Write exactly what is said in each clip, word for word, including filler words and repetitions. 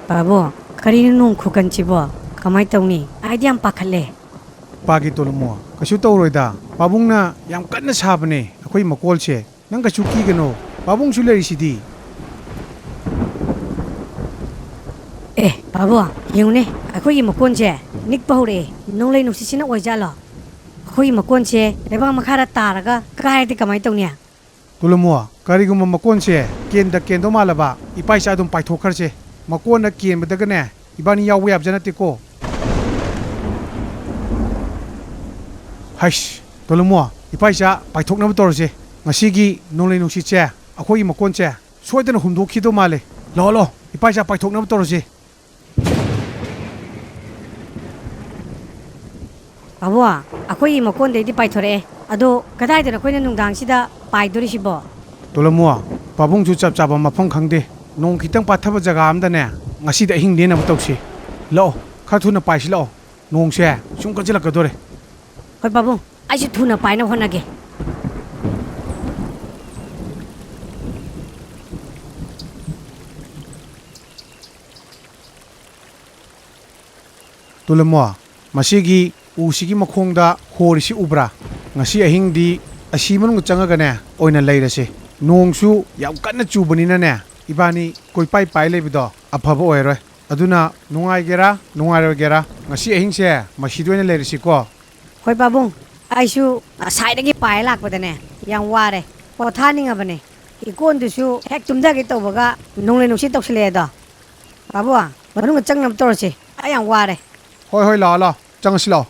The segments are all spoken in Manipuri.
ꯄꯥꯕꯨꯡ, ꯀꯔꯤꯅꯣ ꯅꯣꯡ ꯈꯨꯀꯟꯁꯤꯕꯣ? ꯀꯃꯥꯏꯅ ꯇꯧꯅꯤ? ꯑꯩꯗꯤ ꯌꯥꯝ ꯄꯥꯈꯠꯂꯦ꯫ ꯄꯥꯒꯤ ꯇꯣꯂꯨꯃꯣ, ꯀꯩꯁꯨ ꯇꯧꯔꯣꯏꯗ꯫ ꯄꯥꯕꯨꯡꯅ ꯌꯥꯝ ꯀꯟꯅ ꯁꯥꯕꯅꯦ ꯑꯩꯈꯣꯏ ꯃꯀꯣꯜꯁꯦ꯫ ꯅꯪ ꯀꯩꯁꯨ ꯀꯤꯒꯅꯣ, ꯄꯥꯕꯨꯡꯁꯨ ꯂꯩꯔꯤꯁꯤꯗꯤ꯫ ꯑꯦ, ꯄꯥꯕꯨꯡ, ꯌꯦꯡꯉꯨꯅꯦ, ꯑꯩꯈꯣꯏꯒꯤ ꯃꯀꯣꯟꯁꯦ ꯅꯤꯛꯄ ꯍꯧꯔꯛꯑꯦ꯫ ꯅꯣꯡꯂꯩ ꯅꯨꯡꯁꯤꯠꯁꯤꯅ ꯑꯣꯏꯖꯥꯠꯂꯣ? ꯑꯩꯈꯣꯏꯒꯤ ꯃꯀꯣꯟꯁꯦ ꯂꯩꯕꯥꯛ ꯃꯈꯥꯗ ꯇꯥꯔꯒ ꯀꯥꯏꯔꯗꯤ ꯀꯃꯥꯏꯅ ꯇꯧꯅꯤ? ꯇꯣꯂꯨꯃꯣ, ꯀꯔꯤꯒꯨꯝꯕ ꯃꯀꯣꯟꯁꯦ ꯀꯦꯟꯗ ꯀꯦꯟꯗꯧ ꯃꯥꯜꯂꯕ, ꯏꯄꯥ ꯏꯆꯥ ꯑꯗꯨꯝ ꯄꯥꯏꯊꯣꯛꯈ꯭ꯔꯁꯦ꯫ ꯃꯀꯣꯟꯅ ꯀꯦꯟꯕꯗꯒꯅꯦ, ꯏꯕꯥꯅꯤ ꯌꯥꯎꯕ ꯌꯥꯕꯖꯥ ꯅꯠꯇꯦꯀꯣ꯫ ꯍꯩꯁ, ꯇꯣꯂꯨꯃꯣ, ꯏꯄꯥ ꯏꯆꯥ ꯄꯥꯏꯊꯣꯛꯅꯕ ꯇꯧꯔꯁꯦ꯫ ꯉꯁꯤꯒꯤ ꯅꯣꯡꯂꯩ ꯅꯨꯡꯁꯤꯠꯁꯦ ꯑꯩꯈꯣꯏꯒꯤ ꯃꯀꯣꯟꯁꯦ ꯁꯣꯏꯗꯅ ꯍꯨꯝꯗꯣꯛꯈꯤꯗꯧ ꯃꯥꯜꯂꯦ꯫ ꯂꯥꯛꯑꯣ, ꯂꯥꯛꯑꯣ, ꯏꯄꯥ ꯏꯆꯥ ꯄꯥꯏꯊꯣꯛꯅꯕ ꯇꯧꯔꯁꯦ꯫ ꯄꯥꯕꯨꯡ, ꯑꯩꯈꯣꯏꯒꯤ ꯃꯀꯣꯟꯗꯩꯗꯤ ꯄꯥꯏꯊꯣꯔꯛꯑꯦ꯫ ꯑꯗꯣ ꯀꯗꯥꯏꯗꯅꯣ ꯑꯩꯈꯣꯏꯅ ꯅꯨꯡꯗꯥꯡꯁꯤꯗ ꯄꯥꯏꯗꯣꯔꯤꯁꯤꯕꯣ? ꯇꯣꯂꯨꯃꯣ, ꯄꯥꯕꯨꯡꯁꯨ ꯆꯞ ꯆꯥꯕ ꯃꯐꯝ ꯈꯪꯗꯦ꯫ ꯅꯣꯡ ꯈꯤꯇꯪ ꯄꯥꯊꯕ ꯖꯒꯥ ꯑꯝꯗꯅꯦ, ꯉꯁꯤꯗꯤ ꯑꯍꯤꯡ ꯂꯦꯟꯅꯕ ꯇꯧꯁꯤ꯫ ꯂꯥꯛꯑꯣ, ꯈꯔ ꯊꯨꯅ ꯄꯥꯏꯁꯤ ꯂꯥꯛꯑꯣ꯫ ꯅꯣꯡꯁꯦ ꯁꯨꯝ ꯀꯟꯁꯤꯜꯂꯛꯀꯗꯣꯔꯦ꯫ ꯍꯣꯏ ꯄꯥꯕꯨꯡ, ꯑꯩꯁꯨ ꯊꯨꯅ ꯄꯥꯏꯅꯕ ꯍꯣꯠꯅꯒꯦ꯫ ꯇꯣꯂꯨꯃꯣ, ꯃꯁꯤꯒꯤ ꯎꯁꯤꯒꯤ ꯃꯈꯣꯡꯗ ꯍꯣꯔꯤꯁꯤ ꯎꯕ꯭ꯔꯥ? ꯉꯁꯤ ꯑꯍꯤꯡꯗꯤ ꯑꯁꯤ ꯃꯅꯨꯡꯗ ꯆꯪꯉꯒꯅꯦ ꯑꯣꯏꯅ ꯂꯩꯔꯁꯦ꯫ ꯅꯣꯡꯁꯨ ꯌꯥꯝ ꯀꯟꯅ ꯆꯨꯕꯅꯤꯅꯅꯦ, ꯏꯕꯥꯅꯤ ꯀꯣꯏꯄꯥꯏ ꯄꯥꯏ ꯂꯩꯕꯗꯣ ꯑꯐꯕ ꯑꯣꯏꯔꯣꯏ꯫ ꯑꯗꯨꯅ ꯅꯨꯡꯉꯥꯏꯒꯦꯔꯥ ꯅꯨꯡꯉꯥꯏꯔꯣꯏꯒꯦꯔꯥ, ꯉꯁꯤ ꯑꯍꯤꯡꯁꯦ ꯃꯁꯤꯗ ꯑꯣꯏꯅ ꯂꯩꯔꯁꯤꯀꯣ꯫ ꯍꯣꯏ ꯄꯥꯕꯨꯡ, ꯑꯩꯁꯨ ꯉꯁꯥꯏꯗꯒꯤ ꯄꯥꯏ ꯂꯥꯛꯄꯗꯅꯦ ꯌꯥꯝ ꯋꯥꯔꯦ, ꯄꯣꯊꯥꯅꯤꯡꯉꯕꯅꯦ꯫ ꯏꯀꯣꯟꯗꯨꯁꯨ ꯍꯦꯛ ꯇꯨꯝꯊꯒꯦ ꯇꯧꯕꯒ ꯅꯣꯡꯂꯩ ꯅꯨꯡꯁꯤꯠ ꯇꯧꯁꯤꯜꯂꯛꯑꯦꯗꯣ꯫ ꯄꯥꯕꯨꯡ, ꯃꯅꯨꯡꯗ ꯆꯪꯅꯕ ꯇꯧꯔꯁꯤ, ꯑꯩ ꯌꯥꯝ ꯋꯥꯔꯦ꯫ ꯍꯣꯏ, ꯍꯣꯏ, ꯂꯥꯛꯑꯣ, ꯂꯥꯛꯑꯣ, ꯆꯪꯉꯁꯤ ꯂꯥꯛꯑꯣ꯫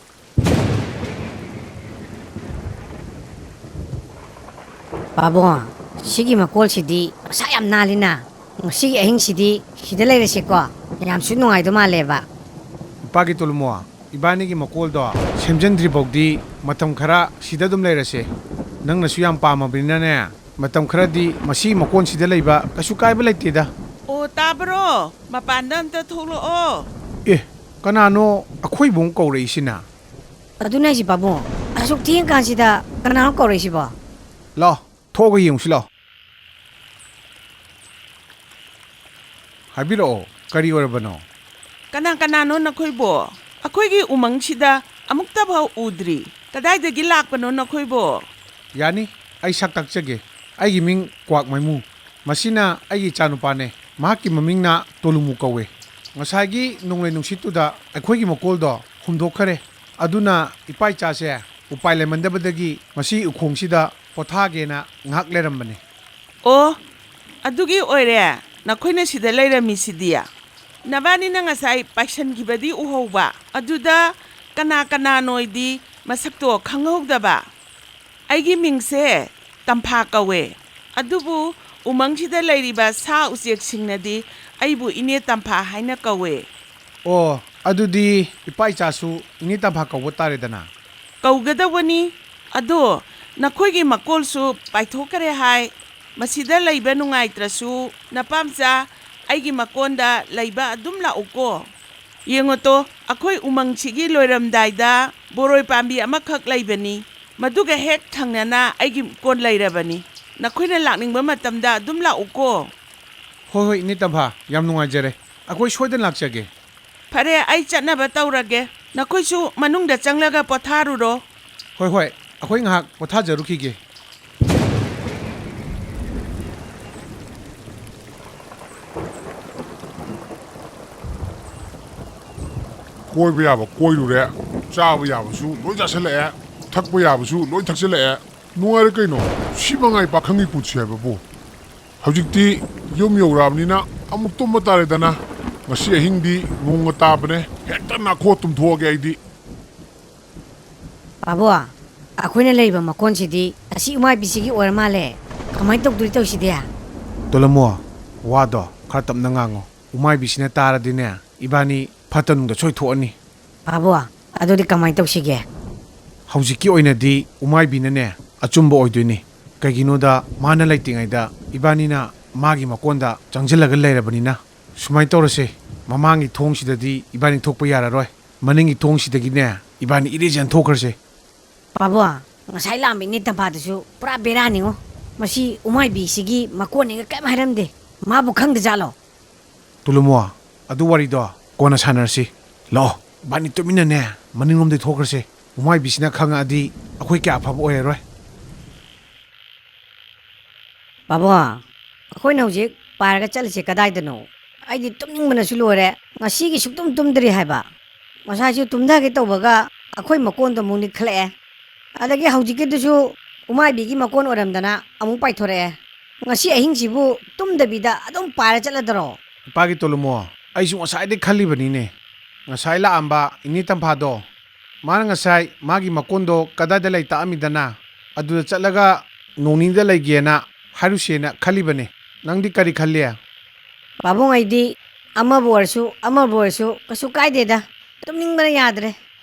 ꯄꯥꯕꯨꯡ, ꯁꯤꯒꯤ ꯃꯀꯣꯜꯁꯤꯗꯤ ꯃꯁꯥ ꯌꯥꯝ ꯅꯥꯜꯂꯤꯅ꯫ ꯉꯁꯤꯒꯤ ꯑꯍꯤꯡꯁꯤꯗꯤ ꯁꯤꯗ ꯂꯩꯔꯁꯤꯀꯣ꯫ ꯌꯥꯝꯁꯨ ꯅꯨꯡꯉꯥꯏꯗꯧ ꯃꯥꯜꯂꯦꯕ꯫ ꯏꯄꯥꯒꯤ ꯇꯣꯂꯨꯃꯣ, ꯏꯕꯥꯅꯤꯒꯤ ꯃꯀꯣꯜꯗꯣ ꯁꯦꯝꯖꯤꯟꯗ꯭ꯔꯤ ꯐꯥꯎꯗꯤ ꯃꯇꯝ ꯈꯔ ꯁꯤꯗ ꯑꯗꯨꯝ ꯂꯩꯔꯁꯦ꯫ ꯅꯪꯅꯁꯨ ꯌꯥꯝ ꯄꯥꯝꯃꯕꯅꯤꯅꯅꯦ, ꯃꯇꯝ ꯈꯔꯗꯤ ꯃꯁꯤ ꯃꯀꯣꯟꯁꯤꯗ ꯂꯩꯕ ꯀꯩꯁꯨ ꯀꯥꯏꯕ ꯂꯩꯇꯦꯗ꯫ ꯑꯣ, ꯇꯥꯕ꯭ꯔꯣ? ꯃꯄꯥꯟꯗ ꯑꯝꯇ ꯊꯣꯛꯂꯛꯑꯣ꯫ ꯑꯦ, ꯀꯅꯥꯅꯣ ꯑꯩꯈꯣꯏꯕꯨ ꯑꯃꯨꯛ ꯀꯧꯔꯛꯏꯁꯤꯅ? ꯑꯗꯨꯅꯦ ꯍꯥꯏꯁꯦ ꯄꯥꯕꯨꯡ, ꯑꯁꯨꯛ ꯊꯦꯡ ꯀꯥꯟꯁꯤꯗ ꯀꯅꯥꯅꯣ ꯀꯧꯔꯛꯏꯁꯤꯕꯣ? ꯂꯥꯛꯑꯣ, ꯊꯣꯛꯑꯒ ꯌꯦꯡꯉꯨꯁꯤ ꯂꯥꯛꯑꯣ꯫ ꯍꯥꯏꯕꯤꯔꯛꯑꯣ, ꯀꯔꯤ ꯑꯣꯏꯔꯕꯅꯣ? ꯀꯅꯥ ꯀꯅꯥꯅꯣ ꯅꯈꯣꯏꯕꯣ? ꯑꯩꯈꯣꯏꯒꯤ ꯎꯃꯪꯁꯤꯗ ꯑꯃꯨꯛꯇꯐꯥꯎ ꯎꯗ꯭ꯔꯤ꯫ ꯀꯗꯥꯏꯗꯒꯤ ꯂꯥꯛꯄꯅꯣ ꯅꯈꯣꯏꯕꯣ? ꯌꯥꯅꯤ, ꯑꯩ ꯁꯛ ꯇꯥꯛꯆꯒꯦ꯫ ꯑꯩꯒꯤ ꯃꯤꯡ ꯀ꯭ꯋꯥꯛ ꯃꯩꯃꯨ꯫ ꯃꯁꯤꯅ ꯑꯩꯒꯤ ꯏꯆꯥꯅꯨꯄꯥꯅꯦ꯫ ꯃꯍꯥꯛꯀꯤ ꯃꯃꯤꯡꯅ ꯇꯣꯂꯨꯃꯨ ꯀꯧꯋꯦ꯫ ꯉꯁꯥꯏꯒꯤ ꯅꯣꯡꯂꯩ ꯅꯨꯡꯁꯤꯠꯇꯨꯗ ꯑꯩꯈꯣꯏꯒꯤ ꯃꯀꯣꯜꯗꯣ ꯍꯨꯝꯗꯣꯛꯈꯔꯦ꯫ ꯑꯗꯨꯅ ꯏꯄꯥ ꯏꯆꯥꯁꯦ ꯎꯄꯥꯏ ꯂꯩꯃꯟꯗꯕꯗꯒꯤ ꯃꯁꯤ ꯎꯈꯣꯡꯁꯤꯗ ꯄꯣꯊꯥꯒꯦꯅ ꯉꯥꯏꯍꯥꯛ ꯂꯩꯔꯝꯕꯅꯦ꯫ ꯑꯣ, ꯑꯗꯨꯒꯤ ꯑꯣꯏꯔꯦ ꯅꯈꯣꯏꯅ ꯁꯤꯗ ꯂꯩꯔꯝꯃꯤꯁꯤꯗꯤ꯫ ꯅꯕꯥꯅꯤꯅ ꯉꯁꯥꯏ ꯄꯥꯏꯁꯟꯈꯤꯕꯗꯤ ꯎꯍꯧꯕ, ꯑꯗꯨꯗ ꯀꯅꯥ ꯀꯅꯥꯅꯣꯏꯗꯤ ꯃꯁꯛꯇꯣ ꯈꯪꯍꯧꯗꯕ꯫ ꯑꯩꯒꯤ ꯃꯤꯡꯁꯦ ꯇꯝꯐꯥ ꯀꯧꯋꯦ, ꯑꯗꯨꯕꯨ ꯎꯃꯪꯁꯤꯗ ꯂꯩꯔꯤꯕ ꯁꯥ ꯎꯆꯦꯛꯁꯤꯡꯅꯗꯤ ꯑꯩꯕꯨ ꯏꯅꯦ ꯇꯝꯐꯥ ꯍꯥꯏꯅ ꯀꯧꯋꯦ꯫ ꯑꯣ, ꯑꯗꯨꯗꯤ ꯏꯄꯥ ꯏꯆꯥꯁꯨ ꯏꯅꯦ ꯇꯝꯐꯥ ꯀꯧꯕ ꯇꯥꯔꯦꯗꯅ꯫ ꯀꯧꯒꯗꯧꯕꯅꯤ꯫ ꯑꯗꯣ ꯅꯈꯣꯏꯒꯤ ꯃꯀꯣꯜꯁꯨ ꯄꯥꯏꯊꯣꯛꯈ꯭ꯔꯦ ꯍꯥꯏ꯫ ꯃꯁꯤꯗ ꯂꯩꯕ ꯅꯨꯡꯉꯥꯏꯇ꯭ꯔꯁꯨ ꯅꯄꯥꯝꯆꯥ ꯑꯩꯒꯤ ꯃꯀꯣꯟꯗ ꯂꯩꯕ ꯑꯗꯨꯝ ꯂꯥꯛꯎꯀꯣ꯫ ꯌꯦꯡꯉꯣꯇꯣ, ꯑꯩꯈꯣꯏ ꯎꯃꯪꯁꯤꯒꯤ ꯂꯣꯏꯔꯝꯗꯥꯏꯗ ꯕꯣꯔꯣꯏ ꯄꯥꯝꯕꯤ ꯑꯃꯈꯛ ꯂꯩꯕꯅꯤ꯫ ꯃꯗꯨꯒ ꯍꯦꯛ ꯊꯪꯅꯅ ꯑꯩꯒꯤ ꯀꯣꯟ ꯂꯩꯔꯕꯅꯤ꯫ ꯅꯈꯣꯏꯅ ꯂꯥꯛꯅꯤꯡꯕ ꯃꯇꯝꯗ ꯑꯗꯨꯝ ꯂꯥꯛꯎꯀꯣ꯫ ꯍꯣꯏ, ꯍꯣꯏ, ꯏꯅꯦ ꯇꯝꯐꯥ, ꯌꯥꯝ ꯅꯨꯡꯉꯥꯏꯖꯔꯦ꯫ ꯑꯩꯈꯣꯏ ꯁꯣꯏꯗꯅ ꯂꯥꯛꯆꯒꯦ꯫ ꯐꯔꯦ, ꯑꯩ ꯆꯠꯅꯕ ꯇꯧꯔꯒꯦ꯫ ꯅꯈꯣꯏꯁꯨ ꯃꯅꯨꯡꯗ ꯆꯪꯂꯒ ꯄꯣꯊꯥꯔꯨꯔꯣ꯫ ꯍꯣꯏ, ꯍꯣꯏ, ꯑꯩꯈꯣꯏ ꯉꯥꯏꯍꯥꯛ ꯄꯣꯊꯥꯖꯔꯨꯈꯤꯒꯦ꯫ ꯀꯣꯏꯕ ꯌꯥꯕ ꯀꯣꯏꯔꯨꯔꯦ, ꯆꯥꯕ ꯌꯥꯕꯁꯨ ꯂꯣꯏ ꯆꯥꯁꯤꯜꯂꯛꯑꯦ, ꯊꯛꯄ ꯌꯥꯕꯁꯨ ꯂꯣꯏ ꯊꯛꯆꯤꯜꯂꯛꯑꯦ꯫ ꯅꯨꯡꯉꯥꯏꯔꯦ ꯀꯩꯅꯣ, ꯁꯤ ꯃꯉꯥꯏ ꯄꯥꯈꯪꯒꯤ ꯄꯨꯟꯁꯤ ꯍꯥꯏꯕꯕꯨ꯫ ꯍꯧꯖꯤꯛꯇꯤ ꯌꯨꯝ ꯌꯧꯔꯛꯑꯕꯅꯤꯅ ꯑꯃꯨꯛ ꯇꯨꯝꯕ ꯇꯥꯔꯦꯗꯅ꯫ ꯉꯁꯤ ꯑꯍꯤꯡꯗꯤ ꯅꯣꯡꯒ ꯇꯥꯕꯅꯦ, ꯍꯦꯛꯇ ꯅꯥꯈꯣꯛꯑ ꯇꯨꯝꯊꯣꯛꯑꯒꯦ ꯑꯩꯗꯤ꯫ ꯄꯥꯕꯣ, ꯑꯩꯈꯣꯏꯅ ꯂꯩꯔꯤꯕ ꯃꯀꯣꯟꯁꯤꯗꯤ ꯑꯁꯤ ꯎꯃꯥꯏꯕꯤꯁꯤꯒꯤ ꯑꯣꯏꯔ ꯃꯥꯜꯂꯦ꯫ ꯀꯃꯥꯏꯅ ꯇꯧꯗꯣꯏ ꯇꯧꯁꯤꯗꯤ? ꯇꯣꯂꯝꯃꯣ, ꯋꯥꯗꯣ ꯈꯔ ꯇꯞꯅ ꯉꯥꯡꯉꯣ꯫ ꯎꯃꯥꯏꯕꯤꯁꯤꯅ ꯇꯥꯔꯗꯤꯅꯦ, ꯏꯕꯥꯅꯤ ꯐꯠꯇ ꯅꯨꯡꯗ ꯁꯣꯏ ꯊꯣꯛꯑꯅꯤ꯫ ꯄꯥꯕꯣ, ꯑꯗꯨꯗꯤ ꯀꯃꯥꯏꯅ ꯇꯧꯁꯤꯒꯦ? ꯍꯧꯖꯤꯛꯀꯤ ꯑꯣꯏꯅꯗꯤ ꯎꯃꯥꯏꯕꯤꯅꯅꯦ ꯑꯆꯨꯝꯕ ꯑꯣꯏꯗꯣꯏꯅꯤ꯫ ꯀꯩꯒꯤꯅꯣꯗ ꯃꯥꯅ ꯂꯩꯇ꯭ꯔꯤꯉꯩꯗ ꯏꯕꯥꯅꯤꯅ ꯃꯥꯒꯤ ꯃꯀꯣꯟꯗ ꯆꯪꯁꯤꯜꯂꯒ ꯂꯩꯔꯕꯅꯤꯅ꯫ ꯁꯨꯃꯥꯏꯅ ꯇꯧꯔꯁꯦ, ꯃꯃꯥꯡꯒꯤ ꯊꯣꯡꯁꯤꯗꯗꯤ ꯏꯕꯥꯅꯤ ꯊꯣꯛꯄ ꯌꯥꯔꯔꯣꯏ꯫ ꯃꯅꯤꯡꯒꯤ ꯊꯣꯡꯁꯤꯗꯒꯤꯅꯦ ꯏꯕꯥꯅꯤ ꯏꯔꯩ ꯆꯦꯟꯊꯣꯛꯈ꯭ꯔꯁꯦ꯫ ꯄꯥꯕꯣ, ꯉꯁꯥꯏ ꯂꯥꯛꯑꯝꯕ ꯏꯅꯦ ꯇꯝꯐꯥꯗꯨꯁꯨ ꯄꯨꯔꯥ ꯕꯦꯔꯥꯅꯤꯉꯣ꯫ ꯃꯁꯤ ꯎꯃꯥꯏꯕꯤꯁꯤꯒꯤ ꯃꯀꯣꯟꯅꯤꯒ ꯀꯩꯝ ꯍꯥꯏꯔꯝꯗꯦ꯫ ꯃꯥꯕꯨ ꯈꯪꯗꯖꯥꯠꯂꯣ? ꯇꯨꯂꯨꯃꯣ, ꯑꯗꯨ ꯋꯥꯔꯤꯗꯣ ꯀꯣꯟꯅ ꯁꯥꯟꯅꯔꯁꯤ꯫ ꯂꯥꯛꯑꯣ, ꯏꯕꯥꯅꯤ ꯇꯨꯃꯤꯟꯅꯅꯦ ꯃꯅꯤꯡꯂꯣꯝꯗꯩ ꯊꯣꯛꯈ꯭ꯔꯁꯦ꯫ ꯎꯃꯥꯏꯕꯤꯁꯤꯅ ꯈꯪꯉꯛꯑꯗꯤ ꯑꯩꯈꯣꯏ ꯀꯌꯥ ꯑꯐꯕ ꯑꯣꯏꯔꯔꯣꯏ꯫ ꯄꯥꯕꯨꯡ, ꯑꯩꯈꯣꯏꯅ ꯍꯧꯖꯤꯛ ꯄꯥꯏꯔꯒ ꯆꯠꯂꯤꯁꯦ ꯀꯗꯥꯏꯗꯅꯣ? ꯑꯩꯗꯤ ꯇꯨꯝꯅꯤꯡꯕꯅꯁꯨ ꯂꯣꯏꯔꯦ꯫ ꯉꯁꯤꯒꯤ ꯁꯨꯛꯇꯨꯝ ꯇꯨꯝꯗ꯭ꯔꯤ ꯍꯥꯏꯕ꯫ ꯉꯁꯥꯏꯁꯨ ꯇꯨꯝꯊꯒꯦ ꯇꯧꯕꯒ ꯑꯩꯈꯣꯏ ꯃꯀꯣꯟꯗꯣ ꯑꯃꯨꯛ ꯅꯤꯛꯈꯠꯂꯛꯑꯦ꯫ ꯑꯗꯒꯤ ꯍꯧꯖꯤꯛꯀꯤꯗꯨꯁꯨ ꯎꯃꯥꯏꯕꯤꯒꯤ ꯃꯀꯣꯟ ꯑꯣꯏꯔꯝꯗꯅ ꯑꯃꯨꯛ ꯄꯥꯏꯊꯣꯔꯛꯑꯦ꯫ ꯉꯁꯤ ꯑꯍꯤꯡꯁꯤꯕꯨ ꯇꯨꯝꯗꯕꯤꯗ ꯑꯗꯨꯝ ꯄꯥꯏꯔ ꯆꯠꯂꯗꯔꯣ? ꯏꯄꯥꯒꯤ ꯇꯣꯂꯨꯃꯣ, ꯑꯩꯁꯨ ꯉꯁꯥꯏꯗꯩ ꯈꯜꯂꯤꯕꯅꯤꯅꯦ꯫ ꯉꯁꯥꯏ ꯂꯥꯛꯑꯝꯕ ꯏꯅꯦ ꯇꯝꯐꯥꯗꯣ, ꯃꯥꯅ ꯉꯁꯥꯏ ꯃꯥꯒꯤ ꯃꯀꯣꯟꯗꯣ ꯀꯗꯥꯏꯗ ꯂꯩ ꯇꯥꯛꯑꯝꯃꯤꯗꯅ, ꯑꯗꯨꯗ ꯆꯠꯂꯒ ꯅꯣꯡ ꯅꯤꯅꯤꯗ ꯂꯩꯒꯦꯅ ꯍꯥꯏꯔꯨꯁꯦꯅ ꯈꯜꯂꯤꯕꯅꯦ꯫ ꯅꯪꯗꯤ ꯀꯔꯤ ꯈꯜꯂꯤ? ꯄꯥꯕꯨꯡ, ꯑꯩꯗꯤ ꯑꯃꯕꯨ ꯑꯣꯏꯔꯁꯨ ꯑꯃꯕꯨ ꯑꯣꯏꯔꯁꯨ ꯀꯩꯁꯨ ꯀꯥꯏꯗꯦꯗ꯫ ꯇꯨꯝꯅꯤꯡꯕꯅ ꯌꯥꯗ꯭ꯔꯦ꯫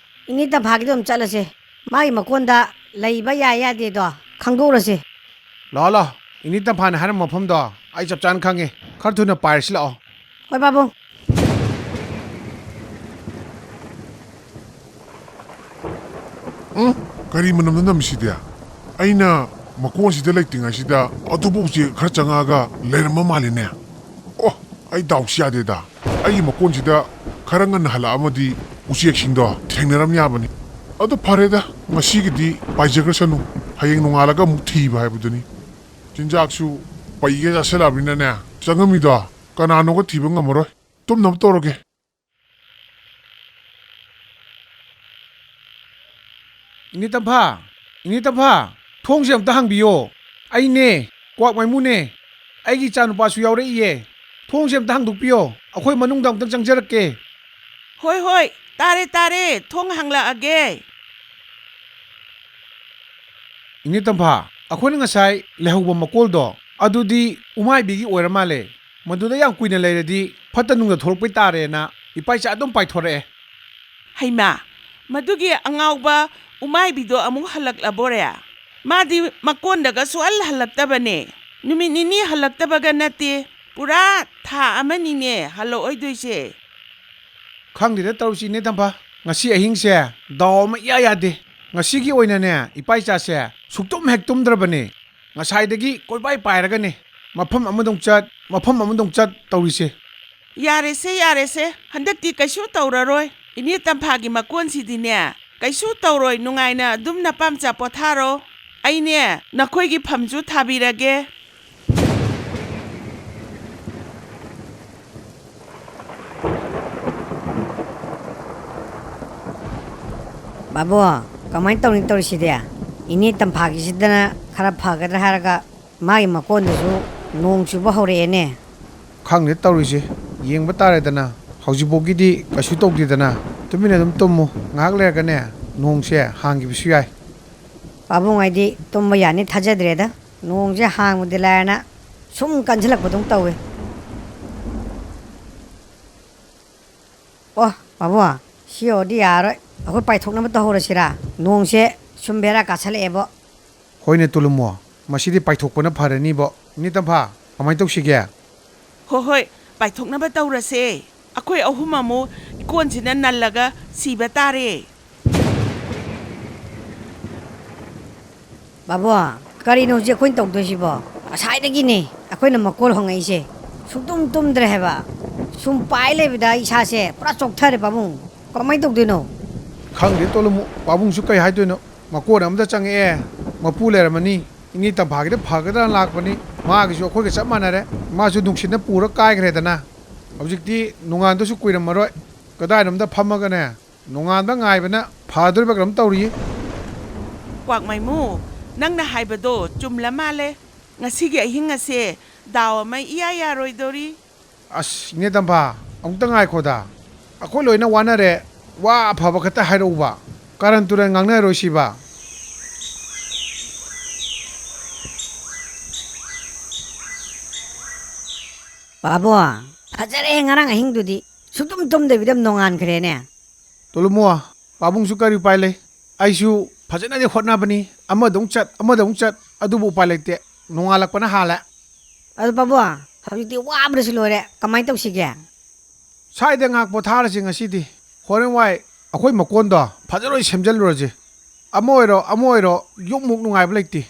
ꯏꯅꯦ ꯇꯝꯐꯥꯒꯤꯗ ꯑꯗꯨꯝ ꯆꯠꯂꯁꯦ꯫ ꯃꯥꯒꯤ ꯃꯀꯣꯟꯗ ꯂꯩꯕ ꯌꯥꯏ ꯌꯥꯗꯦꯗꯣ ꯈꯪꯗꯣꯛꯎꯔꯁꯦ꯫ ꯂꯥꯛꯑꯣ, ꯂꯥꯛꯑꯣ꯫ ꯏꯅꯦ ꯇꯝꯐꯥꯅ ꯍꯥꯏꯔꯝꯕ ꯃꯐꯝꯗꯣ ꯑꯩ ꯆꯞ ꯆꯥꯅ ꯈꯪꯉꯦ꯫ ꯈꯔ ꯊꯨꯅ ꯄꯥꯏꯔꯁꯤ ꯂꯥꯛꯑꯣ꯫ ꯍꯣꯏ, ꯄꯥꯕꯨꯡ꯫ ꯎꯝ? ꯀꯔꯤ ꯃꯅꯝꯅꯣ ꯅꯝꯃꯤꯁꯤꯗꯤ? ꯑꯩꯅ ꯃꯀꯣꯟꯁꯤꯗ ꯂꯩꯇ꯭ꯔꯤꯉꯩꯁꯤꯗ ꯑꯇꯣꯞꯄ ꯎꯆꯦꯛ ꯈꯔ ꯆꯪꯉꯛꯑꯒ ꯂꯩꯔꯝꯕ ꯃꯥꯜꯂꯤꯅꯦ꯫ ꯑꯣ, ꯑꯩ ꯗꯥꯎꯁꯤ ꯌꯥꯗꯦꯗ꯫ ꯑꯩꯒꯤ ꯃꯀꯣꯟꯁꯤꯗ ꯈꯔ ꯉꯟꯅ ꯍꯜꯂꯛꯑꯝꯃꯗꯤ ꯎꯆꯦꯛꯁꯤꯡꯗꯣ ꯊꯦꯡꯅꯔꯝ ꯌꯥꯕꯅꯤ꯫ ꯑꯗꯨ ꯐꯔꯦꯗ, ꯉꯁꯤꯒꯤꯗꯤ ꯄꯥꯏꯖꯈ꯭ꯔꯁꯅꯨ꯫ ꯍꯌꯦꯡ ꯅꯣꯡꯉꯥꯜꯂꯒ ꯑꯃꯨꯛ ꯊꯤꯕ ꯍꯥꯏꯕꯗꯨꯅꯤ꯫ ꯆꯤꯟꯖꯥꯛꯁꯨ ꯄꯩꯒꯩ ꯆꯥꯁꯤꯜꯂꯛꯑꯕꯅꯤꯅꯅꯦ, ꯆꯪꯉꯝꯃꯤꯗꯣ ꯀꯅꯥꯅꯣꯒ ꯊꯤꯕ ꯉꯝꯃꯔꯣꯏ꯫ ꯇꯨꯝꯅꯕ ꯇꯧꯔꯒꯦ꯫ ꯏꯅꯦ ꯇꯝꯐꯥ, ꯏꯅꯦ ꯇꯝꯐꯥ, ꯊꯣꯡꯁꯦ ꯑꯝꯇ ꯍꯥꯡꯕꯤꯌꯣ꯫ ꯑꯩꯅꯦ, ꯀ꯭ꯋꯥꯛ ꯃꯥꯏꯃꯨꯅꯦ꯫ ꯑꯩꯒꯤ ꯏꯆꯥꯅꯨꯄꯥꯁꯨ ꯌꯥꯎꯔꯛꯏꯌꯦ꯫ ꯊꯣꯡꯁꯦ ꯑꯝꯇ ꯍꯥꯡꯗꯣꯛꯄꯤꯌꯣ꯫ ꯑꯩꯈꯣꯏ ꯃꯅꯨꯡꯗ ꯑꯝꯇꯪ ꯆꯪꯖꯔꯛꯀꯦ꯫ ꯍꯣꯏ, ꯍꯣꯏ, ꯇꯥꯔꯦ, ꯇꯥꯔꯦ, ꯊꯣꯡ ꯍꯥꯡꯂꯛꯑꯒꯦ꯫ ꯏꯅꯦ ꯇꯝꯐꯥ, ꯑꯩꯈꯣꯏꯅ ꯉꯁꯥꯏ ꯂꯩꯍꯧꯕ ꯃꯀꯣꯜꯗꯣ, ꯑꯗꯨꯗꯤ ꯎꯃꯥꯏꯕꯤꯒꯤ ꯑꯣꯏꯔ ꯃꯥꯜꯂꯦ꯫ ꯃꯗꯨꯗ ꯌꯥꯝ ꯀꯨꯏꯅ ꯂꯩꯔꯗꯤ ꯐꯠꯇ ꯅꯨꯡꯗ ꯊꯣꯛꯂꯛꯄꯩ ꯇꯥꯔꯦꯅ ꯏꯄꯥ ꯏꯆꯥ ꯑꯗꯨꯝ ꯄꯥꯏꯊꯣꯔꯛꯑꯦ꯫ ꯍꯩꯃꯥ, ꯃꯗꯨꯒꯤ ꯑꯉꯥꯎꯕ ꯎꯃꯥꯏꯕꯤꯗꯣ ꯑꯃꯨꯛ ꯍꯜꯂꯛꯂꯕꯣꯔꯦ? ꯃꯥꯗꯤ ꯃꯀꯣꯟꯗꯒ ꯁꯨꯍꯜ ꯍꯜꯂꯛꯇꯕꯅꯦ꯫ ꯅꯨꯃꯤꯠ ꯅꯤꯅꯤ ꯍꯜꯂꯛꯇꯕꯒ ꯅꯠꯇꯦ, ꯄꯨꯔꯥ ꯊꯥ ꯑꯃꯅꯤꯅꯦ ꯍꯜꯂꯛꯑꯣꯏꯗꯣꯏꯁꯦ꯫ ꯈꯪꯗꯦꯗ ꯇꯧꯔꯤꯁꯤ, ꯏꯅꯦ ꯇꯝꯐꯥ꯫ ꯉꯁꯤ ꯑꯍꯤꯡꯁꯦ ꯗꯥꯎ ꯑꯃ ꯏꯌꯥ ꯌꯥꯗꯦ꯫ ꯉꯁꯤꯒꯤ ꯑꯣꯏꯅꯅꯦ, ꯏꯄꯥ ꯏꯆꯥꯁꯦ ꯁꯨꯛꯇꯨꯝ ꯍꯦꯛ ꯇꯨꯝꯗ꯭ꯔꯕꯅꯦ꯫ ꯉꯁꯥꯏꯗꯒꯤ ꯀꯣꯏꯄꯥꯏ ꯄꯥꯏꯔꯒꯅꯦ, ꯃꯐꯝ ꯑꯃꯗ ꯑꯃꯨꯛ ꯆꯠ, ꯃꯐꯝ ꯑꯃꯗ ꯑꯃꯨꯛ ꯆꯠ ꯇꯧꯔꯤꯁꯦ꯫ ꯌꯥꯔꯦꯁꯦ, ꯌꯥꯔꯦꯁꯦ, ꯍꯟꯗꯛꯇꯤ ꯀꯩꯁꯨ ꯇꯧꯔꯔꯣꯏ꯫ ꯏꯅꯦ ꯇꯝꯐꯥꯒꯤ ꯃꯀꯣꯟꯁꯤꯗꯤꯅꯦ, ꯀꯩꯁꯨ ꯇꯧꯔꯣꯏ, ꯅꯨꯡꯉꯥꯏꯅ ꯑꯗꯨꯝ ꯅꯄꯥꯝꯆꯥ ꯄꯣꯊꯥꯔꯣ꯫ ꯑꯩꯅꯦ, ꯅꯈꯣꯏꯒꯤ ꯐꯝꯁꯨ ꯊꯥꯕꯤꯔꯒꯦ꯫ ꯕꯥꯕꯨ, ꯀꯃꯥꯏꯅ ꯇꯧꯅꯤ ꯇꯧꯔꯤꯁꯤꯗꯤ? ꯏꯅꯦ ꯇꯝꯐꯥꯒꯤꯁꯤꯗꯅ ꯈꯔ ꯐꯒꯗ꯭ꯔꯥ ꯍꯥꯏꯔꯒ, ꯃꯥꯒꯤ ꯃꯀꯣꯟꯗꯁꯨ ꯅꯣꯡ ꯆꯨꯕ ꯍꯧꯔꯛꯑꯦꯅꯦ꯫ ꯈꯪꯗꯦ ꯇꯧꯔꯤꯁꯦ, ꯌꯦꯡꯕ ꯇꯥꯔꯦꯗꯅ꯫ ꯍꯧꯖꯤꯛꯐꯥꯎꯒꯤꯗꯤ ꯀꯩꯁꯨ ꯇꯧꯗꯦꯗꯅ꯫ ꯇꯨꯃꯤꯟꯅ ꯑꯗꯨꯝ ꯇꯨꯝꯃꯨ, ꯉꯥꯏꯍꯥꯛ ꯂꯩꯔꯒꯅꯦ ꯅꯣꯡꯁꯦ ꯍꯥꯡꯈꯤꯕꯁꯨ ꯌꯥꯏ꯫ ꯄꯥꯕꯨꯡ, ꯑꯩꯗꯤ ꯇꯨꯝꯕ ꯌꯥꯅꯤ ꯊꯥꯖꯗ꯭ꯔꯦꯗ꯫ ꯅꯣꯡꯁꯦ ꯍꯥꯡꯕꯗꯤ ꯂꯥꯏꯔꯅ ꯁꯨꯝ ꯀꯟꯁꯤꯜꯂꯛꯄꯗꯧ ꯇꯧꯋꯦ꯫ ꯑꯣ ꯄꯥꯕꯨꯡ, ꯁꯤ ꯑꯣꯏꯔꯗꯤ ꯌꯥꯔꯔꯣꯏ, ꯑꯩꯈꯣꯏ ꯄꯥꯏꯊꯣꯛꯅꯕ ꯇꯧꯍꯧꯔꯁꯤꯔꯥ? ꯅꯣꯡꯁꯦ ꯁꯨꯝ ꯕꯦꯔꯥ ꯀꯥꯁꯜꯂꯛꯑꯦꯕꯣ꯫ ꯍꯣꯏꯅꯦ ꯇꯣꯂꯨꯃꯣ, ꯃꯁꯤꯗꯤ ꯄꯥꯏꯊꯣꯛꯄꯅ ꯐꯔꯅꯤꯕꯣ꯫ ꯏꯅꯦ ꯇꯝꯐꯥ, ꯀꯃꯥꯏꯅ ꯇꯧꯁꯤꯒꯦ? ꯍꯣ ꯍꯣꯏ, ꯄꯥꯏꯊꯣꯛꯅꯕ ꯇꯧꯔꯁꯦ꯫ ꯑꯩꯈꯣꯏ ꯑꯍꯨꯝ ꯑꯃꯨꯛ ꯏꯀꯣꯟꯁꯤꯅ ꯅꯜꯂꯒ ꯁꯤꯕ ꯇꯥꯔꯦ꯫ ꯕꯥꯕꯨ, ꯀꯔꯤꯅꯣ ꯍꯧꯖꯤꯛ ꯑꯩꯈꯣꯏꯅ ꯇꯧꯗꯣꯏꯁꯤꯕꯣ? ꯉꯁꯥꯏꯗꯒꯤꯅꯦ ꯑꯩꯈꯣꯏꯅ ꯃꯀꯣꯜ ꯍꯣꯡꯉꯛꯏꯁꯦ꯫ ꯁꯨꯡꯇꯨꯝ ꯇꯨꯝꯗ꯭ꯔꯦ ꯍꯥꯏꯕ꯫ ꯁꯨꯝ ꯄꯥꯏ ꯂꯩꯕꯗ ꯑꯩ ꯏꯁꯥꯁꯦ ꯄꯨꯔꯥ ꯆꯣꯛꯊꯔꯦ ꯄꯥꯕꯨꯡ꯫ ꯀꯃꯥꯏꯅ ꯇꯧꯗꯣꯏꯅꯣ? ꯈꯪꯗꯦ ꯇꯣꯂꯨꯃꯨ, ꯄꯥꯕꯨꯡꯁꯨ ꯀꯩ ꯍꯥꯏꯗꯣꯏꯅꯣ꯫ ꯃꯀꯣꯟ ꯑꯃꯗ ꯆꯪꯉꯛꯑꯦ, ꯃꯄꯨ ꯂꯩꯔꯝꯃꯅꯤ꯫ ꯏꯅꯦ ꯇꯝꯐꯥꯒꯤꯗ ꯐꯒꯗ꯭ꯔꯅ ꯂꯥꯛꯄꯅꯤ, ꯃꯥꯒꯤꯁꯨ ꯑꯩꯈꯣꯏꯒ ꯆꯞ ꯃꯥꯟꯅꯔꯦ꯫ ꯃꯥꯁꯨ ꯅꯨꯡꯁꯤꯠꯅ ꯄꯨꯔ ꯀꯥꯏꯈ꯭ꯔꯦꯗꯅ꯫ ꯍꯧꯖꯤꯛꯇꯤ ꯅꯣꯡꯉꯥꯟꯗꯁꯨ ꯀꯨꯏꯔꯝꯃꯔꯣꯏ꯫ ꯀꯗꯥꯏꯅꯣꯝꯗ ꯐꯝꯃꯒꯅꯦ, ꯅꯣꯡꯉꯥꯟꯕ ꯉꯥꯏꯕꯅ ꯐꯗꯣꯔꯤꯕ ꯀꯩꯅꯣꯝ ꯇꯧꯔꯤ꯫ ꯀ꯭ꯋꯥꯛꯃꯩꯃꯨ, ꯅꯪꯅ ꯍꯥꯏꯕꯗꯣ ꯆꯨꯝꯂ ꯃꯥꯜꯂꯦ꯫ ꯉꯁꯤꯒꯤ ꯑꯍꯤꯡ ꯑꯁꯦ ꯗꯥꯎ ꯑꯃ ꯏꯌꯥ ꯌꯥꯔꯣꯏꯗꯧꯔꯤ꯫ ꯑꯁ, ꯏꯅꯦ ꯇꯝꯐꯥ, ꯑꯃꯨꯛꯇ ꯉꯥꯏꯈꯣꯗ꯫ ꯑꯩꯈꯣꯏ ꯂꯣꯏꯅ ꯋꯥꯅꯔꯦ, ꯋꯥ ꯑꯐꯕ ꯈꯛꯇ ꯍꯥꯏꯔꯛꯎꯕ꯫ ꯀꯥꯔꯟ ꯇꯨꯔꯟ ꯉꯥꯡꯅꯔꯣꯏ ꯁꯤꯕ꯫ ꯄꯥꯕꯨꯡ, ꯐꯖꯔꯦ ꯉꯔꯥꯡ ꯑꯍꯤꯡꯗꯨꯗꯤ꯫ ꯁꯨꯛꯇꯨꯝ ꯇꯨꯝꯗꯕꯤꯗ ꯅꯣꯡꯉꯥꯟꯈ꯭ꯔꯦꯅꯦ꯫ ꯇꯣꯂꯨꯃꯣ, ꯄꯥꯕꯨꯡꯁꯨ ꯀꯔꯤ ꯎꯄꯥꯏ ꯂꯩ? ꯑꯩꯁꯨ ꯐꯖꯅꯗꯤ ꯍꯣꯠꯅꯕꯅꯤ, ꯑꯃꯗ ꯑꯃꯨꯛ ꯆꯠ, ꯑꯃꯗ ꯑꯃꯨꯛ ꯆꯠ, ꯑꯗꯨꯕꯨ ꯎꯄꯥꯏ ꯂꯩꯇꯦ꯫ ꯅꯣꯡꯉꯥꯜꯂꯛꯄꯅ ꯍꯥꯜꯂꯦ꯫ ꯑꯗꯨ ꯄꯥꯕꯨꯡ, ꯍꯧꯖꯤꯛꯇꯤ ꯋꯥꯕꯗꯁꯨ ꯂꯣꯏꯔꯦ, ꯀꯃꯥꯏꯅ ꯇꯧꯁꯤꯒꯦ? ꯁ꯭ꯋꯥꯏꯗ ꯉꯥꯏꯍꯥꯛ ꯄꯣꯊꯥꯔꯁꯤ ꯉꯁꯤꯗꯤ꯫ ꯍꯣꯔꯦꯟ ꯋꯥꯏ ꯑꯩꯈꯣꯏ ꯃꯀꯣꯟꯗꯣ ꯐꯖꯅ ꯁꯦꯝꯖꯤꯜꯂꯨꯔꯁꯤ꯫ ꯑꯃ ꯑꯣꯏꯔꯣ, ꯑꯃ ꯑꯣꯏꯔꯣ, ꯌꯨꯝꯃꯨꯛ ꯅꯨꯡꯉꯥꯏꯕ ꯂꯩꯇꯦ꯫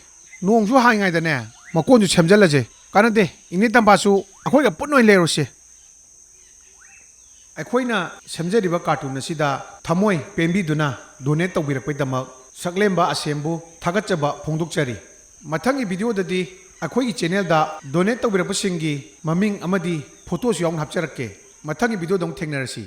ꯅꯣꯡꯁꯨ ꯍꯥꯡꯉꯤꯉꯩꯗꯅꯦ ꯃꯀꯣꯟꯁꯨ ꯁꯦꯝꯖꯤꯜꯂꯁꯦ꯫ ꯀꯥꯟꯅꯗꯦ, ꯏꯅꯦ ꯇꯝꯐꯥꯁꯨ ꯑꯩꯈꯣꯏꯒ ꯄꯨꯟꯅ ꯑꯣꯏꯅ ꯂꯩꯔꯨꯁꯦ꯫ ꯑꯩꯈꯣꯏꯅ ꯁꯦꯝꯖꯔꯤꯕ cartoon ꯑꯁꯤꯗ ꯊꯃꯣꯏ ꯄꯦꯟꯕꯤꯗꯨꯅ donate ꯇꯧꯕꯤꯔꯛꯄꯩꯗꯃꯛ ꯁꯛꯂꯦꯝꯕ ꯑꯁꯦꯝꯕꯨ ꯊꯥꯒꯠꯆꯕ ꯐꯣꯡꯗꯣꯛꯆꯔꯤ꯫ ꯃꯊꯪꯒꯤ video ꯗꯗꯤ ꯑꯩꯈꯣꯏꯒꯤ channel ꯗ donate ꯇꯧꯕꯤꯔꯛꯄꯁꯤꯡꯒꯤ ꯃꯃꯤꯡ ꯑꯃꯗꯤ photo ꯁꯨ ꯌꯥꯎꯅ ꯍꯥꯞꯆꯔꯛꯀꯦ꯫ ꯃꯊꯪꯒꯤ video ꯗ ꯑꯃꯨꯛ ꯊꯦꯡꯅꯔꯁꯤ꯫